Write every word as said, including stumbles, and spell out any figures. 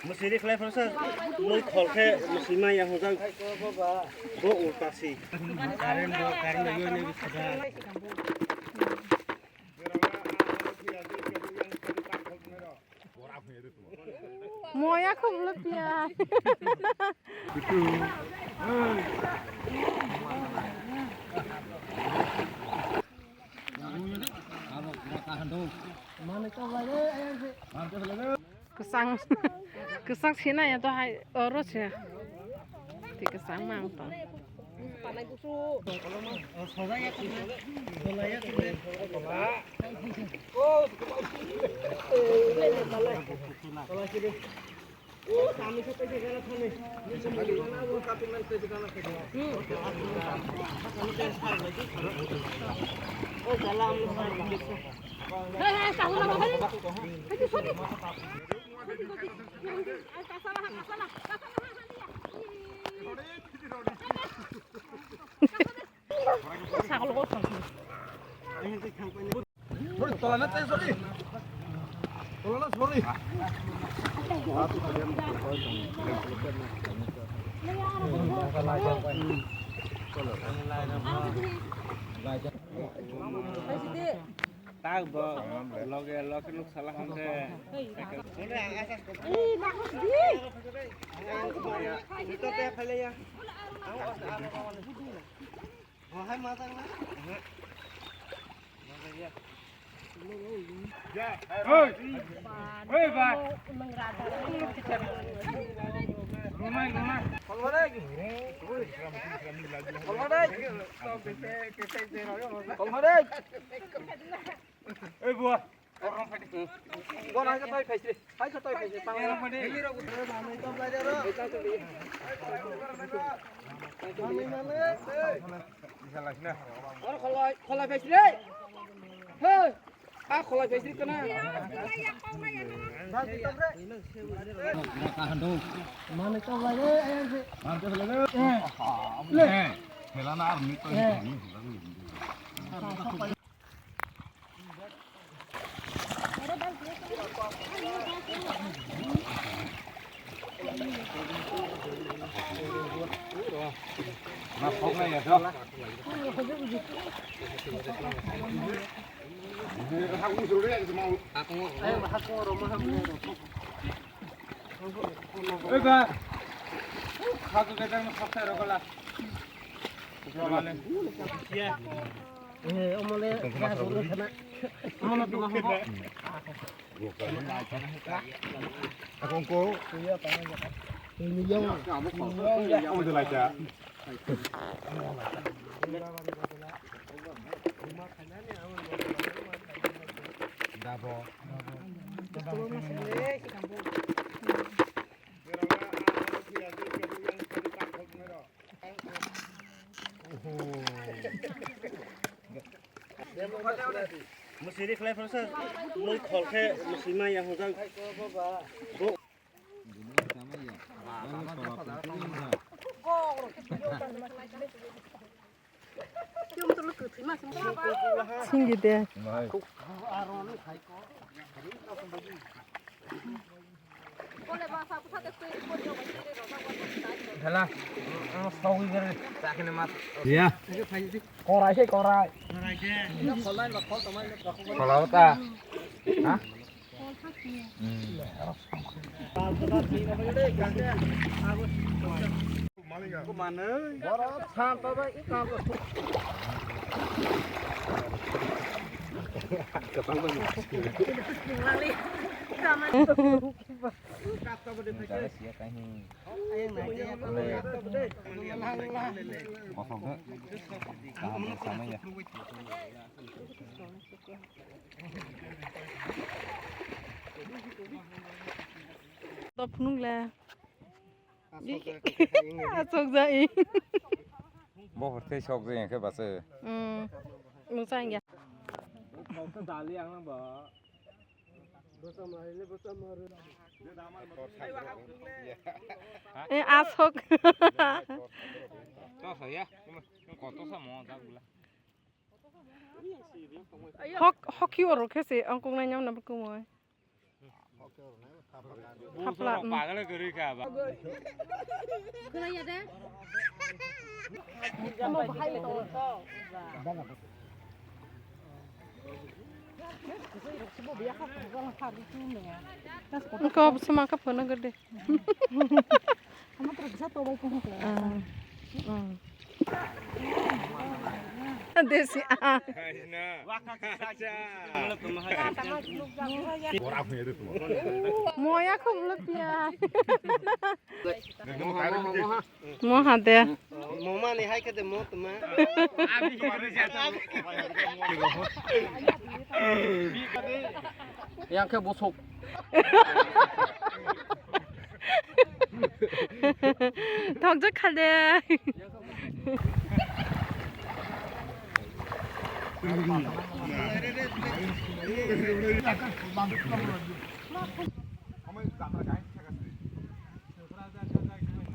Mwsui ri khlai phano sa, mui khol khe mwsui ma yang hwnjak. Bo ulta si. Moya khum lupia. Kwchang, kwchang sina ya to hai oro se. Ti kwchang mang tong. Sorry, tola na, sorry. Tola na, sorry. Tak bo, loge, loge nuk sala hamde. Ito te phale ya. Ang, ang, ang, ang. Oi! Oi, ba! Rumai, rumai. Oi, bua. Bo hai ka thai phaisri. Hai ka thai phaisri. Tang. Oro kholai, kholai phaisri. Hey! A kholai phaisri kana. Mane tong lai. Le. Helana army to. Oi ba. Khaku kajang soksa rogala. Iya. Eh, omole, ya, guru sana. Omole, tu mahu. Aku engko. Iya, tangan ya. Ini yang. Kamu kau. Kamu jelas ya. Dabo. Mwsui ri khlai phano sa, mui khol khe mwsui ma yang hwnjak. Bo. Singide. Hela, ang sawi gari. Ya. Korai se korai. Kola ta. Ha? To phunuk le. Asok jai. Bo hor tei sok jai khe basa. Hmm. Mung sang ya. Eh, asok. Hok, hok ki oro khe se ang kok nai nyam na bukumoi. Hapla, mm. Khwlaiya de? Engkau bwswma khe phone gede. Desi ah. Moya khum lupia. Moha de. Moma ni hai khe de mo tuma. Yang khe bosok. Thok jak kha de.